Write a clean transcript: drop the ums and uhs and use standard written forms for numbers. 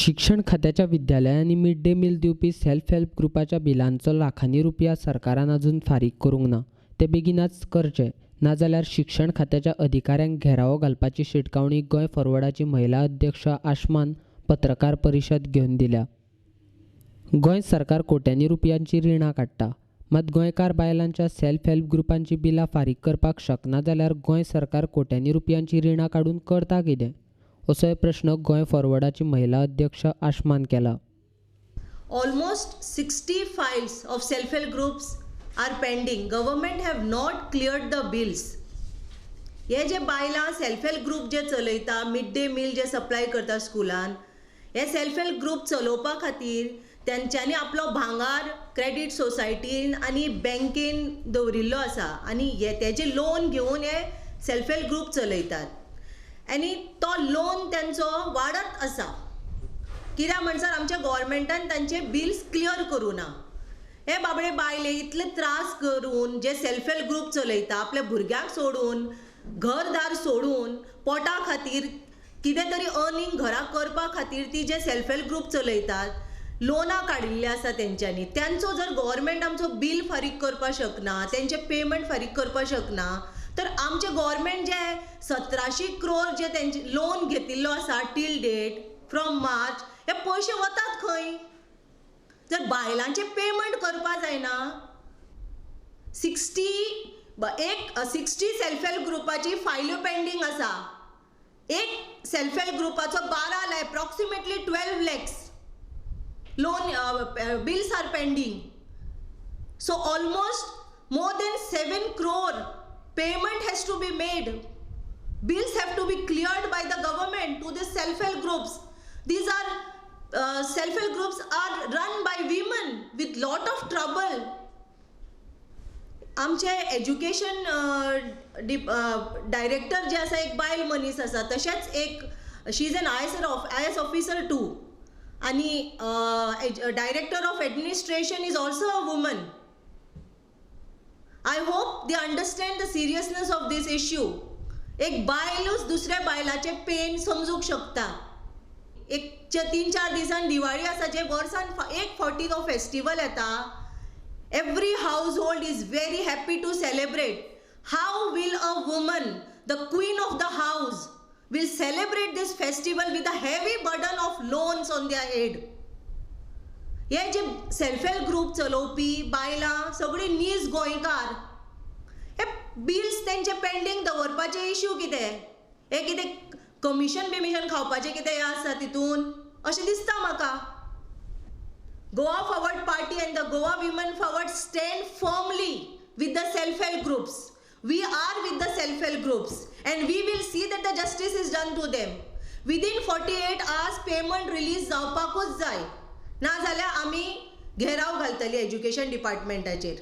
शिक्षण खात्याच्या विद्यालयांनी mid day meal दिवपी सेल्फ हेल्प ग्रुपाच्या बिलांचो लाखांनी रुपया सरकारान अजून फारीक करूंक ना. ते बेगिनाच करचे, नाजाल्यार शिक्षण खात्याच्या अधिकाऱ्यांक घेरावो घालपाची शिटकावणी गोंय फॉरवर्डाची महिला अध्यक्ष आशमान पत्रकार परिशद घेवन दिल्या. गोंय सरकार कोट्यांनी रुपयांची रिणां काडटा, मात गोंयकार बायलांच्या सेल्फ हेल्प ग्रुपांची बिलां फारीक करपाक शकना जाल्यार गोंय सरकार कोट्यांनी रुपयांची रिणां काडून करता कितें, असोय प्रश्न गोंय फॉरवर्डाची महिला अध्यक्ष आशमान केला. Almost 60 files of self help groups are pending. Government have not cleared the bills. हे जे बायलां सेल्फ हेल्प ग्रुप जे चलयता, मिड डे मील जे सप्लाय करता स्कुलान, हे सेल्फ हेल्प ग्रुप चलोवपा खातीर तेंच्यांनी आपलो भांगार क्रेडीट सोसायटीन आनी बँकेन दवरिल्लो आसा आनी हे तेजे लोन घेवन हे सेल्फ हेल्प ग्रुप चलयतात आनी तो लोन तेंचो वाडत आसा. कित्याक म्हणसर आमच्या गोवोरमेंटान तांचे बिल्स क्लियर करूं ना. हे बाबडे बायले इतले त्रास करून जे सेल्फ हेल्प ग्रुप चलयता, आपल्या भुरग्यांक सोडून, घरदार सोडून, पोटा खातीर कितें तरी अर्निंग घरा करपा खातीर ती जे सेल्फ हेल्प ग्रुप चलयतात, लोनां काडिल्लीं आसा तेंच्यांनी. तेंचो जर गोवोरमेंट आमचो बील फारीक करपाक शकना, तेंचें पेमेंट फारीक करपाक शकना, तर आमचें गोवोरमेंट जे 1700 क्रोर जे तेंचे लोन घेतिल्लो आसा टील डेट फ्रॉम मार्च, हे पयशे वतात खंय? जर बायलांचें पेमेंट करपा जायना, 60 सेल्फ हेल्प ग्रुपाची फायल्यो पेंडींग आसा. एक self help ग्रुपाचो 12 lakh, approximately 12 lakhs loan bills are pending. So almost more than 7 crore payment has to be made. Bills have to be cleared by the government to the self help groups. These are self help groups are run by women with lot of trouble. आमचे education director जे आसा, एक बायल मनीस आसा, तशेंच एक she is an IAS officer too, आनी director of administration is also a woman. I hope they understand the seriousness of this issue. एक बायलूच दुसऱ्या बायलाचें पेन समजूंक शकता. एक 3-4 दिसान दिवाळी आसा, जे वर्सान एक फावटी तो फेस्टिवल येता. Every household is very happy to celebrate. How will a woman, the queen of the house, will celebrate this festival with a heavy burden of loans on their head? हे जे सेल्फ हेल्प ग्रुप चलोवपी बायलां सगळीं नीज गोंयकार, हे bills तेंचे pending दवरपाचे issue कितें? हे कितें कमिशन बिमिशन खावपाचें कितें हें आसा तितून अशें दिसता म्हाका. Goa Forward Party and the Goa Women Forward stand firmly with the self help groups. We are with the self help groups and we will see that the justice is done to them. Within 48 hours payment release जावपाकूच जाय, नाजाल्यार आमी घेराव घालतली education डिपार्टमेंटाचेर.